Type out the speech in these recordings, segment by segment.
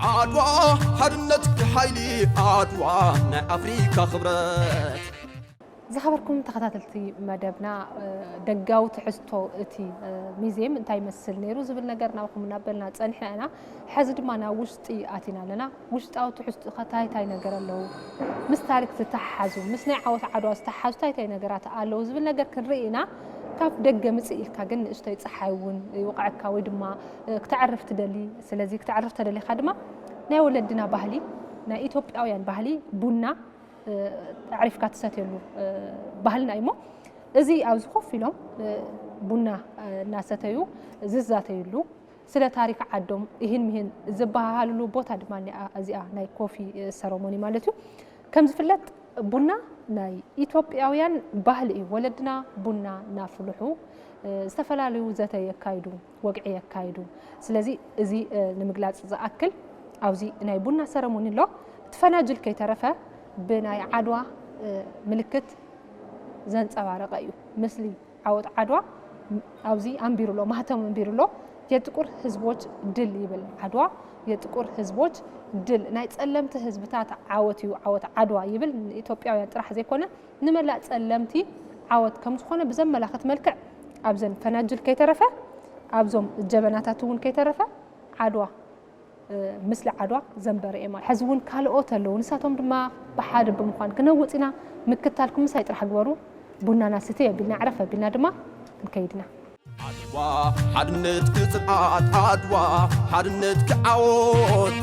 ዓድዋ ሓድነትኪ ሓይሊ ዓድዋ ናይ ኣፍሪካ ክብረት። ዝኸበርኩም ተኸታተልቲ መደብና፣ ደጋዊ ትሕዝቶ እቲ ሚዝየም እንታይ ይመስል ነይሩ ዝብል ነገር ናብኹም እናበልና ጸኒሕና ኢና። ሕዚ ድማ ናብ ውሽጢ ኣቲና ኣለና። ውሽጣዊ ትሕዝቶ ኸ እንታይ እንታይ ነገር ኣለዉ? ምስ ታሪክ ዝተሓሓዙ፣ ምስ ናይ ዓወት ዓድዋ ዝተሓሓዙ እንታይ እንታይ ነገራት ኣለዉ ዝብል ነገር ክንርኢ ኢና። ካብ ደገ ምጽእ ኢልካ ግን ንእሽተይ ጸሓይ እውን ይውቕዐካ ወይ ድማ ክተዕርፍ ትደሊ። ስለዚ ክተዕርፍ ተደሊኻ ድማ ናይ ወለድና ባህሊ፣ ናይ ኢትዮጵያውያን ባህሊ ቡና ኣዕሪፍካ ትሰትየሉ ባህልና እዩ እሞ፣ እዚ ኣብዚ ኮፍ ኢሎም ቡና እናሰተዩ ዝዛተዩሉ፣ ስለ ታሪክ ዓዶም ይህን ሚህን ዝበሃሃልሉ ቦታ ድማ እኒኣ፣ እዚኣ ናይ ኮፊ ሰረሞኒ ማለት እዩ። ከም ዝፍለጥ ቡና ናይ ኢትዮጵያውያን ባህሊ እዩ። ወለድና ቡና እናፍልሑ ዝተፈላለዩ ዘተ የካይዱ፣ ወግዒ የካይዱ። ስለዚ እዚ ንምግላፅ ዝኣክል ኣብዚ ናይ ቡና ሰረሞኒ ኣሎ። እቲ ፈናጅል ከይተረፈ ብናይ ዓድዋ ምልክት ዘንፀባረቐ እዩ። ምስሊ ዓወት ዓድዋ ኣብዚ ኣንቢሩ ኣሎ፣ ማህተም ኣንቢሩ ኣሎ። የጥቁር ህዝቦች ድል ይብል። ዓድዋ የጥቁር ህዝቦች ድል፣ ናይ ጸለምቲ ህዝብታት ዓወት እዩ ዓወት ዓድዋ ይብል። ንኢትዮጵያውያን ጥራሕ ዘይኮነ ንመላእ ጸለምቲ ዓወት ከም ዝኾነ ብዘመላኽት መልክዕ ኣብዘን ፈናጅል ከይተረፈ ኣብዞም ጀበናታት እውን ከይተረፈ ዓድዋ ምስሊ ዓድዋ ዘንበረ እየ ማለት። ሕዚ እውን ካልኦት ኣለዉ። ንሳቶም ድማ ብሓደ ብምዃን ክነውፅ ኢና። ምክታልኩም ምሳይ ጥራሕ ግበሩ። ቡናና ስትይ ኣቢልና ዕረፍ ኣቢልና ድማ ክንከይድ ኢና። ዓድዋ ሓድነትኪ ጽንዓት ዓድዋ ሓድነትኪ ዓወት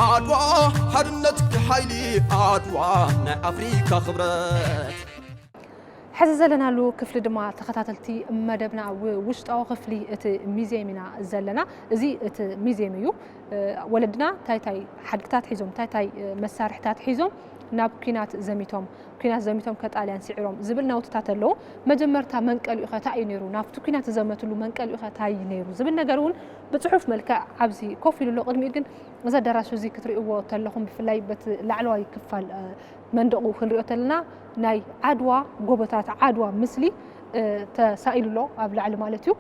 ዓድዋ ሓድነትኪ ሓይሊ ዓድዋ ናይ ኣፍሪካ ክብረት። ሕዚ ዘለናሉ ክፍሊ ድማ ተኸታተልቲ መደብና ኣብ ውሽጣዊ ክፍሊ እቲ ሚዝየም ኢና ዘለና። እዚ እቲ ሚዝየም እዩ። ወለድና እንታይ እንታይ ሓድግታት ሒዞም፣ እንታይ እንታይ መሳርሕታት ሒዞም ናብ ኲናት ዘሚቶም፣ ኲናት ዘሚቶም ከጣልያን ስዒሮም ዝብል ናውትታት ኣለዉ። መጀመርታ መንቀሊኡ ኸ እንታይ እዩ ነይሩ? ናብቲ ኲናት ዝዘመትሉ መንቀሊኡ ኸ እንታይ እዩ ነይሩ ዝብል ነገር እውን ብጽሑፍ መልክዕ ኣብዚ ኮፍ ኢሉ ኣሎ። ቅድሚኡ ግን እዚ ኣዳራሽ እዚ ክትርእይዎ ተለኹም ብፍላይ በቲ ላዕለዋይ ክፋል መንደቑ ክንሪኦ ተለና ናይ ዓድዋ ጎቦታት ዓድዋ ምስሊ ተሳኢሉ ኣሎ ኣብ ላዕሊ ማለት እዩ።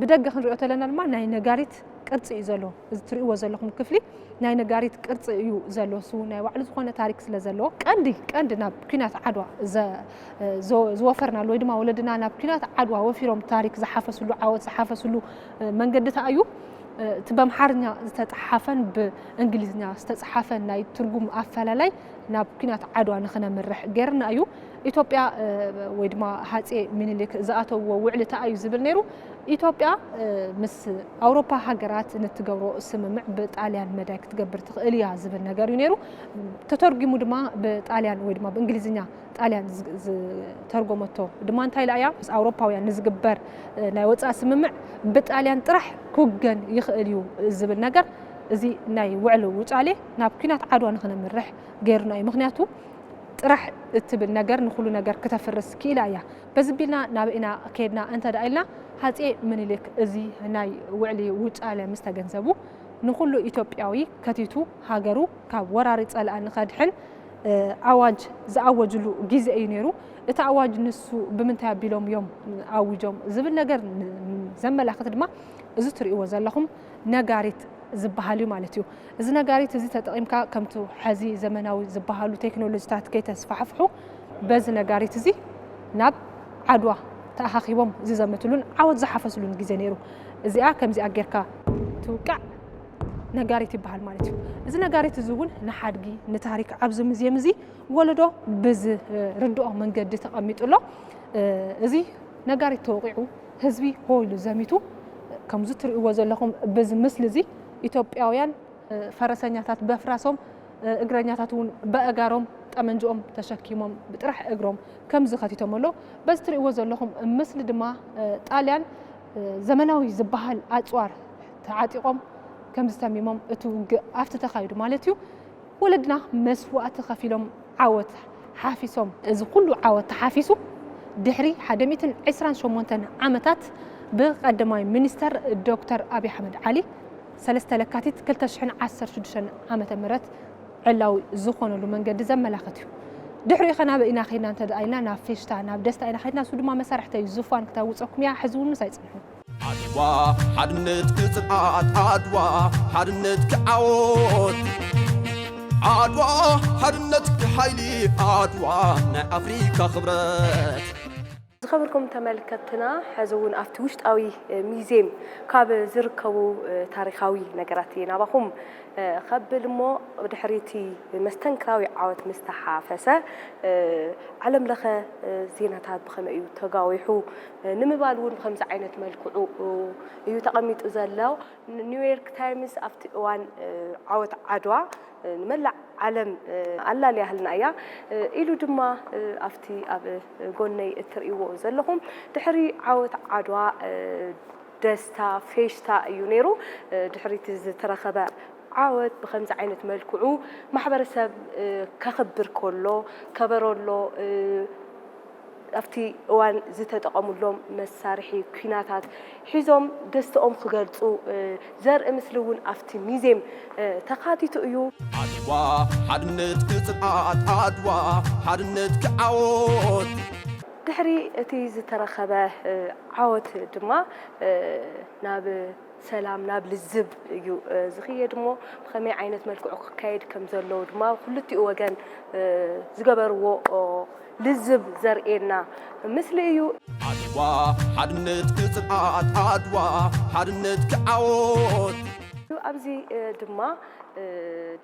ብደገ ክንሪኦ ተለና ድማ ናይ ነጋሪት ቅርጺ እዩ ዘሎ። እዚ ትርእይዎ ዘለኹም ክፍሊ ናይ ነጋሪት ቅርጺ እዩ ዘሎ። እሱ ናይ ባዕሉ ዝኾነ ታሪክ ስለ ዘለዎ ቀንዲ ቀንዲ ናብ ኲናት ዓድዋ ዝወፈርናሉ ወይ ድማ ወለድና ናብ ኲናት ዓድዋ ወፊሮም ታሪክ ዝሓፈስሉ ዓወት ዝሓፈስሉ መንገዲ ተኣዩ። እቲ በምሓርኛ ዝተፅሓፈን ብእንግሊዝኛ ዝተፅሓፈን ናይ ትርጉም ኣፈላላይ ናብ ኲናት ዓድዋ ንኽነምርሕ ገይርና እዩ። ኢትዮጵያ ወይ ድማ ሃጼ ሚኒሊክ ዝኣተውዎ ውዕሊ እንታይ እዩ ዝብል ነይሩ። ኢትዮጵያ ምስ ኣውሮፓ ሃገራት ንትገብሮ ስምምዕ ብጣልያን መዳይ ክትገብር ትኽእል እያ ዝብል ነገር እዩ ነይሩ። ተተርጒሙ ድማ ብጣልያን ወይ ድማ ብእንግሊዝኛ ጣልያን ዝተርጎመቶ ድማ እንታይ ኢላ እያ? ምስ ኣውሮፓውያን ንዝግበር ናይ ወፃኢ ስምምዕ ብጣልያን ጥራሕ ክውገን ይኽእል እዩ ዝብል ነገር እዚ ናይ ውዕሊ ውጫሌ ናብ ኲናት ዓድዋ ንኽነምርሕ ገይሩና እዩ። ምኽንያቱ ጥራሕ እትብል ነገር ንኹሉ ነገር ክተፍርስ ክኢላ እያ። በዚ ቢልና ናብ ኢና ከይድና እንተ ደኣ ኢልና ሃጼ ምኒልክ እዚ ናይ ውዕሊ ውጫሌ ምስ ተገንዘቡ ንኹሉ ኢትዮጵያዊ ከቲቱ ሃገሩ ካብ ወራሪ ጸላኢ ንኸድሕን ኣዋጅ ዝኣወጅሉ ግዜ እዩ ነይሩ። እቲ ኣዋጅ ንሱ ብምንታይ ኣቢሎም እዮም ኣዊጆም ዝብል ነገር ዘመላኽት ድማ እዚ ትርእይዎ ዘለኹም ነጋሪት ዝበሃል እዩ ማለት እዩ። እዚ ነጋሪት እዚ ተጠቒምካ ከምቲ ሐዚ ዘመናዊ ዝበሃሉ ቴክኖሎጂታት ከይተስፋሕፍሑ በዚ ነጋሪት እዚ ናብ ዓድዋ ተኣኻኺቦም ዝዘመትሉን ዓወት ዝሓፈስሉን ግዜ ነይሩ። እዚኣ ከምዚኣ ጌርካ ትውቃዕ ነጋሪት ይበሃል ማለት እዩ። እዚ ነጋሪት እዚ እውን ንሓድጊ ንታሪክ ኣብዚ ሙዝየም እዚ ወለዶ ብዝርድኦ መንገዲ ተቐሚጡ ኣሎ። እዚ ነጋሪት ተወቂዑ ህዝቢ ሆ ኢሉ ዘሚቱ ከምዚ ትርእይዎ ዘለኹም በዚ ምስሊ እዚ ኢትዮጵያውያን ፈረሰኛታት በፍራሶም እግረኛታት እውን በእጋሮም ጠመንጅኦም ተሸኪሞም ብጥራሕ እግሮም ከምዚ ከቲቶም ኣለዉ። በዚ ትርእይዎ ዘለኹም ምስሊ ድማ ጣልያን ዘመናዊ ዝበሃል ኣፅዋር ተዓጢቖም ከምዚ ተሚሞም እቲ ውግእ ኣብቲ ተኻይዱ ማለት እዩ። ወለድና መስዋእቲ ከፊሎም ዓወት ሓፊሶም። እዚ ኩሉ ዓወት ተሓፊሱ ድሕሪ ሓደ ሚእትን ዕስራን ሸሞንተን ዓመታት ብቀዳማይ ሚኒስተር ዶክተር ኣብይ ኣሕመድ ዓሊ ሰለስተ ለካቲት ክልተ ሽሕን ዓሰርተ ሽዱሽተን ዓመተ ምህረት ዕላዊ ዝኾነሉ መንገዲ ዘመላኽት እዩ። ድሕሪኡ ኸ ናበይ ኢና ኸይድና እንተ ደኣ ኢልና ናብ ፌሽታ ናብ ደስታ ኢና ኸይድና። እሱ ድማ መሳርሕተይ ዙፋን ክተውፀኩም እያ። ሕዚ እውን ምሳይ ፅንሑ። ዓድዋ ሓድነት ክጽንዓት ዓድዋ ሓድነት ክዓወት ዓድዋ ሓድነት ክሓይሊ ዓድዋ ናይ ኣፍሪካ ክብረት። ዝኸበርኩም ተመልከትና፣ ሕዚ እውን ኣብቲ ውሽጣዊ ሚዜም ካብ ዝርከቡ ታሪኻዊ ነገራት ናባኹም ከብል እሞ፣ ድሕሪ እቲ መስተንክራዊ ዓወት ምስ ተሓፈሰ ዓለም ለኸ ዜናታት ብኸመይ እዩ ተጋዊሑ ንምባል እውን ብኸምዚ ዓይነት መልክዑ እዩ ተቐሚጡ ዘሎ። ኒውዮርክ ታይምስ ኣብቲ እዋን ዓወት ዓድዋ ንመላእ ዓለም ኣላልያ ህልና እያ ኢሉ ድማ ኣብቲ ኣብ ጎነይ እትርእይዎ ዘለኹም ድሕሪ ዓወት ዓድዋ ደስታ ፌሽታ እዩ ነይሩ። ድሕሪ እቲ ዝተረኸበ ዓወት ብኸምዚ ዓይነት መልክዑ ማሕበረሰብ ከኽብር ከሎ ከበሮ ኣሎ ኣብቲ እዋን ዝተጠቐሙሎም መሳርሒ ኲናታት ሒዞም ደስተኦም ክገልጹ ዘርኢ ምስሊ እውን ኣብቲ ሚዜም ተኻቲቱ እዩ። ዓድዋ ሓድነት ክጽንዓት ዓድዋ ሓድነት ክዓወት። ድሕሪ እቲ ዝተረኸበ ዓወት ድማ ናብ ሰላም ናብ ልዝብ እዩ ዝኽየድ እሞ ብኸመይ ዓይነት መልክዑ ክካየድ ከም ዘለዎ ድማ ክልቲኡ ወገን ዝገበርዎ ልዝብ ዘርእየና ምስሊ እዩ። ዓድዋ ሓድነት ክጽንዓት ዓድዋ ሓድነት ክዓወት። ኣብዚ ድማ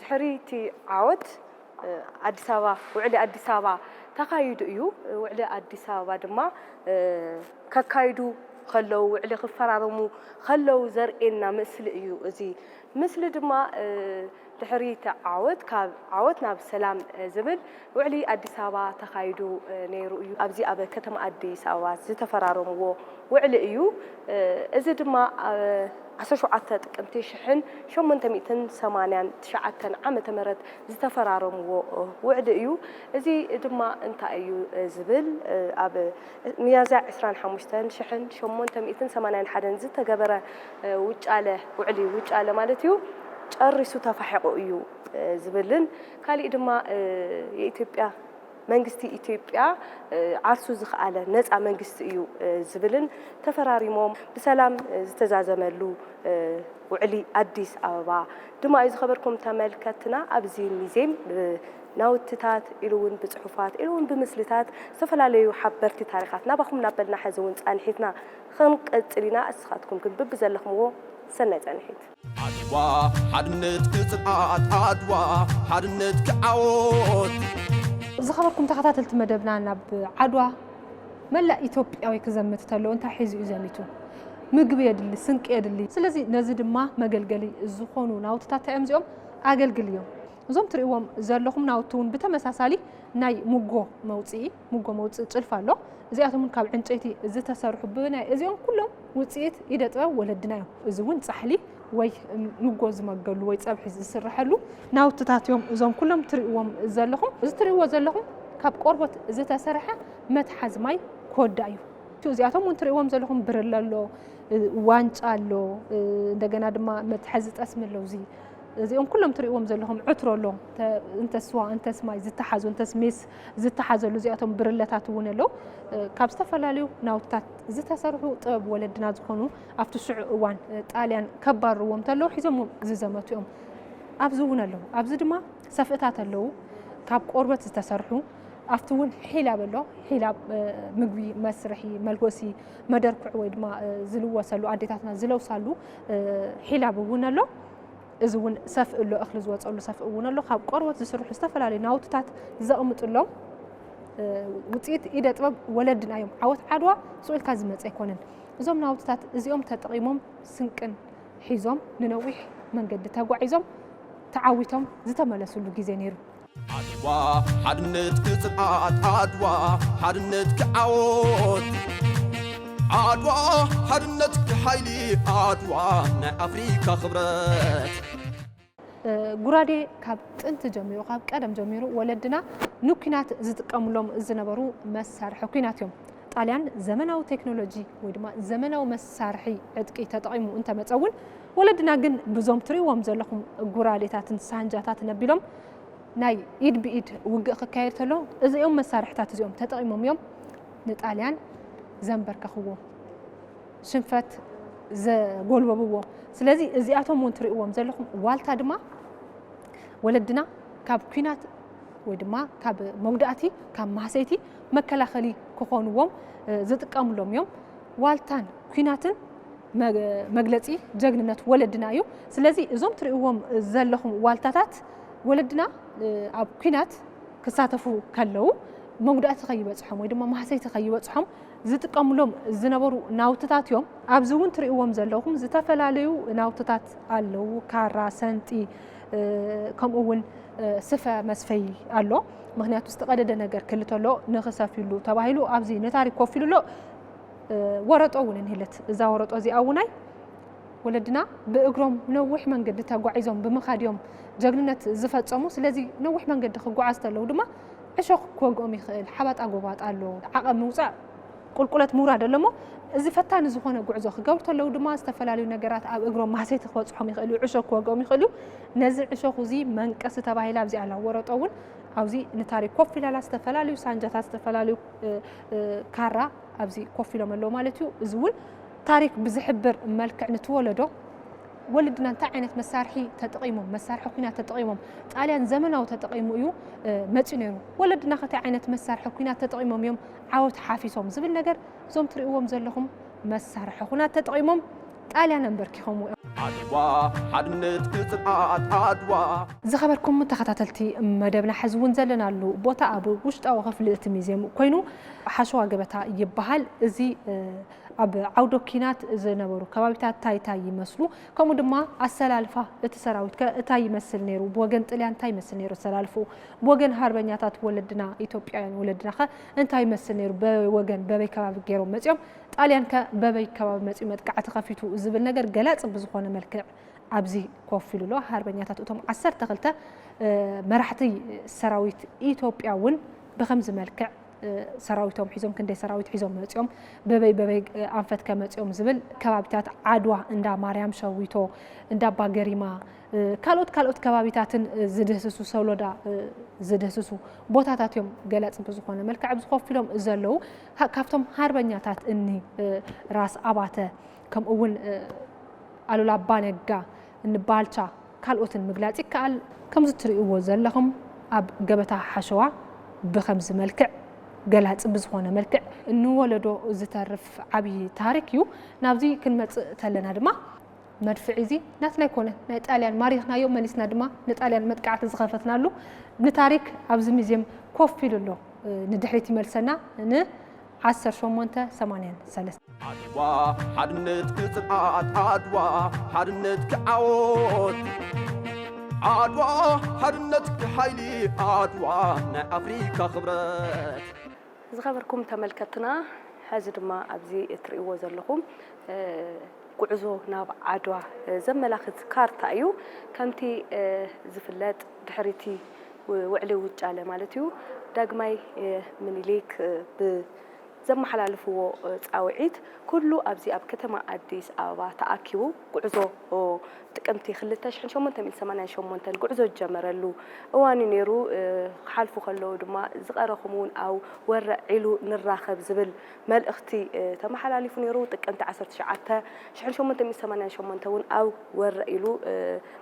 ድሕሪ እቲ ዓወት ኣዲስ ኣበባ ውዕሊ ኣዲስ ኣበባ ተኻይዱ እዩ። ውዕሊ ኣዲስ ኣበባ ድማ ከካይዱ ከለዉ ውዕሊ ክፈራረሙ ከለዉ ዘርእየና ምስሊ እዩ። እዚ ምስሊ ድማ ድሕሪ እቲ ዓወት ካብ ዓወት ናብ ሰላም ዝብል ውዕሊ ኣዲስ ኣበባ ተኻይዱ ነይሩ እዩ። ኣብዚ ኣብ ከተማ ኣዲስ ኣበባ ዝተፈራረምዎ ውዕሊ እዩ። እዚ ድማ ዓሰርተ ሸውዓተ ጥቅምቲ ሽሕን ሸሞንተ ሚእትን ሰማንያን ትሽዓተን ዓመተ ምህረት ዝተፈራረምዎ ውዕሊ እዩ። እዚ ድማ እንታይ እዩ ዝብል ኣብ ሚያዝያ ዕስራን ሓሙሽተን ሽሕን ሸሞንተ ሚእትን ሰማንያን ሓደን ዝተገበረ ውጫለ ውዕሊ ውጫለ ማለት እዩ ጨሪሱ ተፋሒቑ እዩ ዝብልን ካሊእ ድማ የኢትዮጵያ መንግስቲ ኢትዮጵያ ዓርሱ ዝኸኣለ ነፃ መንግስቲ እዩ ዝብልን ተፈራሪሞም ብሰላም ዝተዛዘመሉ ውዕሊ ኣዲስ ኣበባ ድማ እዩ። ዝኸበርኩም ተመልከትና ኣብዚ ሚዜም ናውትታት ኢሉ እውን ብፅሑፋት ኢሉ እውን ብምስልታት ዝተፈላለዩ ሓበርቲ ታሪኻት ናባኹም እናበልና ሕዚ እውን ፃንሒትና ክንቅፅል ኢና። እስኻትኩም ግን ብብዘለኹምዎ ሰናይ ፃንሒት። ዓድዋ ሓድነት ክጽንዓት ዓድዋ ሓድነት ክዓወት። ዝኸበርኩም ተኸታተልቲ መደብና ናብ ዓድዋ መላእ ኢትዮጵያዊ ክዘምት ተሎ እንታይ ሒዙ እዩ ዘሚቱ? ምግቢ የድሊ፣ ስንቂ የድሊ። ስለዚ ነዚ ድማ መገልገሊ ዝኾኑ ናውትታት እዮም እዚኦም ኣገልግል እዮም። እዞም ትርእዎም ዘለኹም ናውቲ እውን ብተመሳሳሊ ናይ ሙጎ መውፅኢ ሙጎ መውፅኢ ጭልፋ ኣሎ። እዚኣቶም እውን ካብ ዕንጨይቲ ዝተሰርሑ ብናይ እዚኦም ኩሎም ውፅኢት ኢደ ጥበብ ወለድና እዮም። እዚ እውን ፃሕሊ ወይ ሙጎ ዝመገሉ ወይ ፀብሒ ዝስረሐሉ ናውትታት እዮም። እዞም ኩሎም ትርእዎም ዘለኹም እዚ ትርእዎ ዘለኹም ካብ ቆርቦት ዝተሰርሐ መትሓዚ ማይ ኮዳ እዩ። እዚኣቶም እውን ትርእዎም ዘለኹም ብርለ ኣሎ፣ ዋንጫ ኣሎ፣ እንደገና ድማ መትሓዚ ጠስሚ ኣሎ። እዚ እዚኦም ኩሎም ትርእዎም ዘለኹም ዕትሮ ኣሎ፣ እንተ ስዋ እንተስ ማይ ዝተሓዙ እንተስ ሜስ ዝተሓዘሉ እዚኣቶም ብርለታት እውን ኣለዉ። ካብ ዝተፈላለዩ ናውትታት ዝተሰርሑ ጥበብ ወለድና ዝኾኑ ኣብቲ ሽዑ እዋን ጣልያን ከባርርዎም ተለዉ ሒዞምዎም ዝዘመቱ እዮም። ኣብዚ እውን ኣለዉ። ኣብዚ ድማ ሰፍእታት ኣለዉ ካብ ቆርበት ዝተሰርሑ ኣብቲ እውን ሒላብ ኣሎ። ሒላብ ምግቢ መስርሒ መልጎሲ መደርኩዕ ወይ ድማ ዝልወሰሉ ኣዴታትና ዝለውሳሉ ሒላብ እውን ኣሎ። እዚ እውን ሰፍእ ኣሎ፣ እኽሊ ዝወፀሉ ሰፍእ እውን ኣሎ። ካብ ቆርበት ዝስርሑ ዝተፈላለዩ ናውትታት ዘቕምጥሎም ውፅኢት ኢደ ጥበብ ወለድና እዮም። ዓወት ዓድዋ ስቕ ኢልካ ዝመፀ ኣይኮነን። እዞም ናውትታት እዚኦም ተጠቒሞም ስንቅን ሒዞም ንነዊሕ መንገዲ ተጓዒዞም ተዓዊቶም ዝተመለስሉ ግዜ ነይሩ። ዓድዋ ሓድነት ክጽንዓት ዓድዋ ሓድነት ክዓወት ዓድዋ ሓድነት ክሓይሊ ዓድዋ ናይ ኣፍሪካ ክብረት። ጉራዴ ካብ ጥንቲ ጀሚሩ ካብ ቀደም ጀሚሩ ወለድና ንኩናት ዝጥቀምሎም ዝነበሩ መሳርሒ ኩናት እዮም። ጣልያን ዘመናዊ ቴክኖሎጂ ወይ ድማ ዘመናዊ መሳርሒ ዕጥቂ ተጠቒሙ እንተመፀ እውን ወለድና ግን ብዞም ትሪእዎም ዘለኹም ጉራዴታትን ሳንጃታትን ኣቢሎም ናይ ኢድ ብኢድ ውግእ ክካየድ ተሎ እዚኦም መሳርሕታት እዚኦም ተጠቒሞም እዮም ንጣልያን ዘንበርከኽዎ። ሽንፈት ዘጎልበብዎ። ስለዚ እዚኣቶም እውን ትርእይዎም ዘለኹም ዋልታ ድማ ወለድና ካብ ኲናት ወይ ድማ ካብ መጉዳእቲ፣ ካብ ማህሰይቲ መከላኸሊ ክኾንዎም ዝጥቀምሎም እዮም። ዋልታን ኲናትን መግለፂ ጀግንነት ወለድና እዩ። ስለዚ እዞም ትርእይዎም ዘለኹም ዋልታታት ወለድና ኣብ ኲናት ክሳተፉ ከለዉ መጉዳእቲ ከይበፅሖም ወይ ድማ ማህሰይቲ ከይበፅሖም ዝጥቀምሎም ዝነበሩ ናውትታት እዮም። ኣብዚ እውን ትርእይዎም ዘለኹም ዝተፈላለዩ ናውትታት ኣለዉ። ካራ፣ ሰንጢ፣ ከምኡ እውን ስፈ መስፈይ ኣሎ። ምክንያቱ ዝተቐደደ ነገር ክልተሎ ንክሰፍዩሉ ተባሂሉ ኣብዚ ንታሪክ ኮፍ ኢሉሎ። ወረጦ እውን እንሄለት። እዛ ወረጦ እዚኣ እውናይ ወለድና ብእግሮም ነዊሕ መንገዲ ተጓዒዞም ብምኻድ እዮም ጀግንነት ዝፈጸሙ። ስለዚ ነዊሕ መንገዲ ክጓዓዝ ተለዉ ድማ ዕሾኽ ክወግኦም ይኽእል፣ ሓባጣ ጎባጣ ኣሎ፣ ዓቐብ ምውጻእ ቁልቁለት ምውራድ ኣሎ እሞ፣ እዚ ፈታኒ ዝኾነ ጉዕዞ ክገብሩ ተለዉ ድማ ዝተፈላለዩ ነገራት ኣብ እግሮም ማህሰይቲ ክበጽሖም ይኽእል እዩ፣ ዕሾኽ ክወግኦም ይኽእል እዩ። ነዚ ዕሾኽ እዚ መንቀሲ ተባሂላ ኣብዚ ኣላ ወረጦ እውን ኣብዚ ንታሪክ ኮፍ ኢላላ፣ ዝተፈላለዩ ሳንጃታት፣ ዝተፈላለዩ ካራ ኣብዚ ኮፍ ኢሎም ኣለዉ ማለት እዩ። እዚ እውን ታሪክ ብዝሕብር መልክዕ ንትወለዶ ወለድና እንታይ ዓይነት መሳርሒ ተጠቒሞም፣ መሳርሒ ኲናት ተጠቒሞም፣ ጣልያን ዘመናዊ ተጠቒሙ እዩ መፂኡ ነይሩ። ወለድና ከ እንታይ ዓይነት መሳርሒ ኲናት ተጠቒሞም እዮም ዓወት ሓፊሶም ዝብል ነገር እዞም ትርእይዎም ዘለኹም መሳርሒ ኹናት ተጠቒሞም ጣልያን ኣንበርኪኾም እዮም። ዓድዋ ሓድነት ክጽንዓት ዓድዋ። ዝኸበርኩም ተኸታተልቲ መደብና፣ ሕዚ እውን ዘለናሉ ቦታ ኣብ ውሽጣዊ ክፍሊ እቲ ሚዝየም ኮይኑ ሓሸዋ ገበታ ይበሃል። እዚ ኣብ ዓውዶ ኪናት ዝነበሩ ከባቢታት እንታይ እንታይ ይመስሉ፣ ከምኡ ድማ ኣሰላልፋ እቲ ሰራዊት ከ እንታይ ይመስል ነይሩ፣ ብወገን ጥልያን እንታይ ይመስል ነይሩ ኣሰላልፉ፣ ብወገን ሃርበኛታት ወለድና ኢትዮጵያውያን ወለድና ከ እንታይ ይመስል ነይሩ፣ በወገን በበይ ከባቢ ገይሮም መፂኦም፣ ጣልያን ከ በበይ ከባቢ መፂኡ መጥቃዕቲ ከፊቱ ዝብል ነገር ገላፂ ብዝኾነ መልክዕ ኣብዚ ኮፍ ኢሉ ኣሎ። ሃርበኛታት እቶም ዓሰርተ ክልተ መራሕቲ ሰራዊት ኢትዮጵያ እውን ብኸምዚ መልክዕ ሰራዊቶም ሒዞም ክንደይ ሰራዊት ሒዞም መፂኦም በበይ በበይ ኣንፈት ከመፂኦም ዝብል ከባቢታት ዓድዋ እንዳ ማርያም ሸዊቶ እንዳ ኣባ ገሪማ ካልኦት ካልኦት ከባቢታትን ዝድህስሱ ሰሎዳ ዝድህስሱ ቦታታት እዮም ገላፂ ብዝኾነ መልክዕ ኣብዚ ኮፍ ኢሎም ዘለዉ። ካብቶም ሃርበኛታት እኒ ራስ ኣባተ ከምኡ እውን ኣሉላ ኣባነጋ እኒ ባልቻ ካልኦትን ምግላፅ ይከኣል። ከምዚ ትርእይዎ ዘለኹም ኣብ ገበታ ሓሸዋ ብኸምዚ መልክዕ ገላፂ ብዝኾነ መልክዕ ንወለዶ ዝተርፍ ዓብዪ ታሪክ እዩ። ናብዚ ክንመፅእ ተለና ድማ መድፍዕ እዚ ናትና ኣይኮነን፣ ናይ ጣልያን ማሪኽናዮ መሊስና ድማ ንጣልያን መጥቃዕቲ ዝኸፈትናሉ ንታሪክ ኣብዚ ሚዝየም ኮፍ ኢሉ ኣሎ። ንድሕሪት ይመልሰና ን ዓሰርተ ሸሞንተ ሰማንያን ሰለስተ። ዓድዋ ሓድነት ክጽንዓት ዓድዋ ሓድነት ክዓወት ዓድዋ ሓድነት ሓይሊ ዓድዋ ናይ ኣፍሪካ ክብረት። ዝኸበርኩም ተመልከትና፣ ሕዚ ድማ ኣብዚ እትርእይዎ ዘለኹም ጉዕዞ ናብ ዓድዋ ዘመላኽት ካርታ እዩ። ከምቲ ዝፍለጥ ድሕሪቲ ውዕሊ ውጫለ ማለት እዩ ዳግማይ ምኒልክ ብ ዘመሓላልፍዎ ጻውዒት ኩሉ ኣብዚ ኣብ ከተማ ኣዲስ ኣበባ ተኣኪቡ ጉዕዞ ጥቅምቲ ክልተ ሽሕን ሸሞንተ ሚእትን ሰማንያን ሸሞንተን ጉዕዞ ዝጀመረሉ እዋን እዩ ነይሩ። ክሓልፉ ከለዉ ድማ ዝቐረኹም እውን ኣብ ወረ ዒሉ ንራኸብ ዝብል መልእኽቲ ተመሓላሊፉ ነይሩ። ጥቅምቲ ዓሰርተ ትሽዓተ ሽሕን ሸሞንተ ሚእትን ሰማንያን ሸሞንተ እውን ኣብ ወረ ዒሉ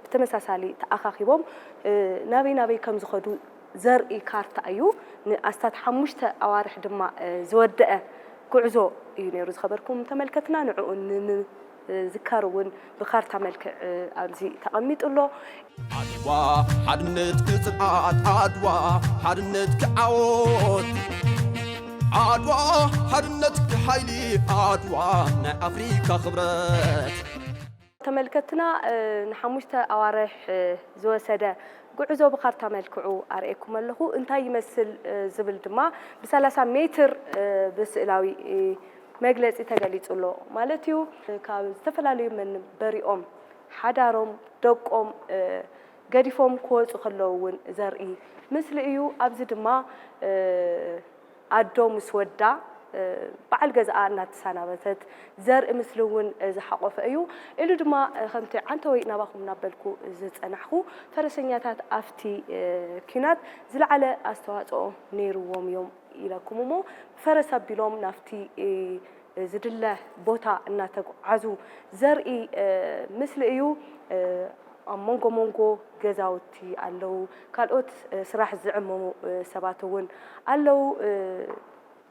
ብተመሳሳሊ ተኣኻኺቦም ናበይ ናበይ ከም ዝኸዱ ዘርኢ ካርታ እዩ። ንኣስታት ሓሙሽተ ኣዋርሕ ድማ ዝወደአ ጉዕዞ እዩ ነይሩ። ዝኸበርኩም ተመልከትና ንዕኡ ንምዝካር እውን ብካርታ መልክዕ ኣብዚ ተቐሚጡ ኣሎ። ዓድዋ ሓድነት ክጽንዓት ዓድዋ ሓድነት ክዓወት ዓድዋ ሓድነት ሓይሊ ዓድዋ ናይ ኣፍሪካ ክብረት። ተመልከትና ንሓሙሽተ ኣዋርሕ ዝወሰደ ጉዕዞ ብካርታ መልክዑ ኣርእየኩም ኣለኹ። እንታይ ይመስል ዝብል ድማ ብሰላሳ ሜትር ብስእላዊ መግለጺ ተገሊጹ ኣሎ ማለት እዩ። ካብ ዝተፈላለዩ መንበሪኦም ሓዳሮም ደቆም ገዲፎም ክወጹ ከለዉ እውን ዘርኢ ምስሊ እዩ። ኣብዚ ድማ ኣዶ ምስ ወዳ በዓል ገዛኣ እናተሰናበተት ዘርኢ ምስሊ እውን ዝሓቆፈ እዩ። ኢሉ ድማ ከምቲ ዓንተወይ ናባኹም እናበልኩ ዝጸናሕኩ ፈረሰኛታት ኣብቲ ኪናት ዝለዓለ ኣስተዋፅኦ ነይርዎም እዮም ኢለኩም እሞ ፈረስ ኣቢሎም ናብቲ ዝድለ ቦታ እናተጓዓዙ ዘርኢ፣ እ፣ ምስሊ እዩ። እ፣ ኣብ መንጎ መንጎ ገዛውቲ ኣለዉ። ካልኦት፣ እ፣ ስራሕ ዝዕምሙ፣ እ፣ ሰባት እውን ኣለዉ። እ፣